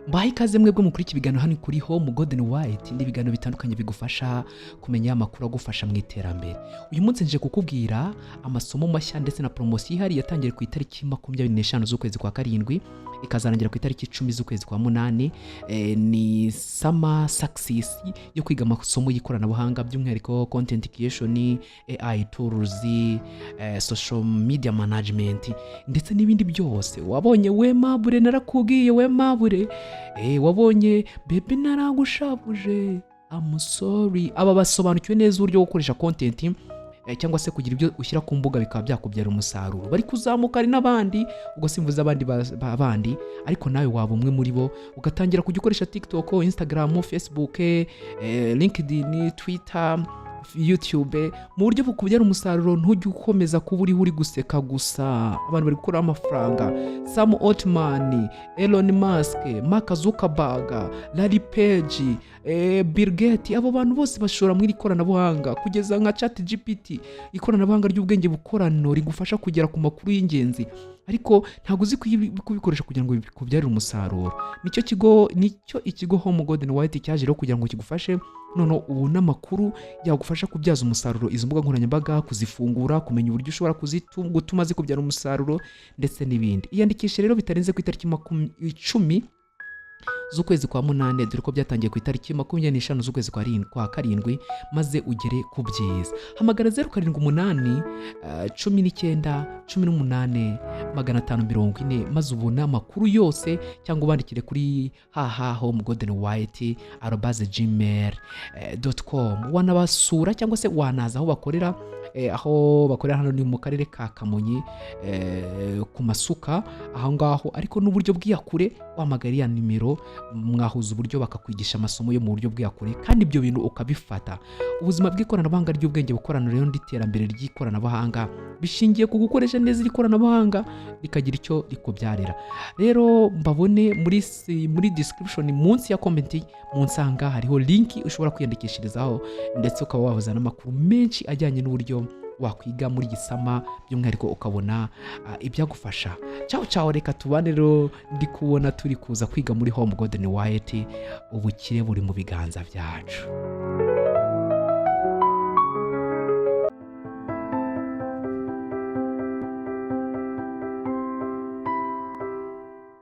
Mbahaye ikaze mwebwe mukuri iki biganiro hano kuri Home Golden White, n'ibiganiro bitandukanye bigufasha kumenya amakuru agufasha mu iterambere. Uyu munsi nje kukubwira amasomo mashya ndetse na poromosiyo ihari yatangiye ku itariki 25 z'ukwezi kwa karindwi, ikazarangira ku itariki 10 z'ukwezi kwa munani. Ni Summer Success yo kwiga amasomo y'ikoranabuhanga, by'umwihariko content creation, AI tools, social media management ndetse n'ibindi byose. Wabonye we mabure, narakubwiye we mabure, wabonye bebe, naragushavuje, I'm sorry. Aba basobanukiwe neza uburyo bwo gukoresha content, cyangwa se kugira ibyo ushyira ku mbuga bikaba byakubyara umusaruro, bari kuzamuka. Hari n'abandi, ubwo simvuze abandi bandi, ariko nawe waba umwe muri bo, ugatangira kujya ukoresha TikTok, Instagram, Facebook, LinkedIn, Twitter, YouTube mu buryo bukubyara umusaruro. Ntujye ukomeza kuba uriho uri guseka gusa. Abantu bari gukuraho amafaranga: Sam Altman, Elon Musk, Mark Zuckerberg, Larry Page, Bill Gates. Abo bantu bose bashora muri iri koranabuhanga, kugeza nka ChatGPT, ikoranabuhanga ry'ubwenge bukorano rigufasha kugera ku makuru y'ingenzi, ariko ntabwo uzi kubikoresha kugira ngo bikubyarire umusaruro. Nicyo ikigo Home Golden White cyaje rero kugira ngo kigufashe. None ubu n'amakuru yagufasha kubyaza umusaruro izo mbuga nkoranyambaga, kuzifungura, kumenya uburyo ushobora gutuma zikubyara umusaruro ndetse n'ibindi. Iyandikishe rero bitarenze ku itariki 10 z'ukwezi kwa munani, dore ko byatangiye ku itariki 25 z'ukwezi kwa karindwi, maze ugere ku byiza. Hamagara 078 19 18 540, maze ubone amakuru yose, cyangwa ubandikire kuri hh homegoldenwhite@gmail.com. Wanabasura cyangwa se wanaza aho bakorera. Aho bakorera hano ni mu karere ka Kamonyi, ku Masuka aho ngaho, ariko n'uburyo bw'iyakure, wahamagara iriya nimero mwahuza uburyo bakakwigisha amasomo yo mu buryo bw'iyakure, kandi ibyo bintu ukabifata. Ubuzima bw'ikoranabuhanga ry'ubwenge bukorano rero n'iterambere ry'ikoranabuhanga bishingiye ku gukoresha neza iri koranabuhanga rikagira icyo rikubyarira. Rero mbabone muri description, munsi ya comment, munsi aha ngaha hariho link ushobora kwiyandikishirizaho, ndetse ukaba wabuza n'amakuru menshi ajyanye n'uburyo wakwiga muri gisama, by'umwihariko ukabona ibyagufasha. Ciao ciao, reka tubane. Rero ndi kubona turi kuza kwiga muri Home Golden White. Ubukire buri mu biganza byacu.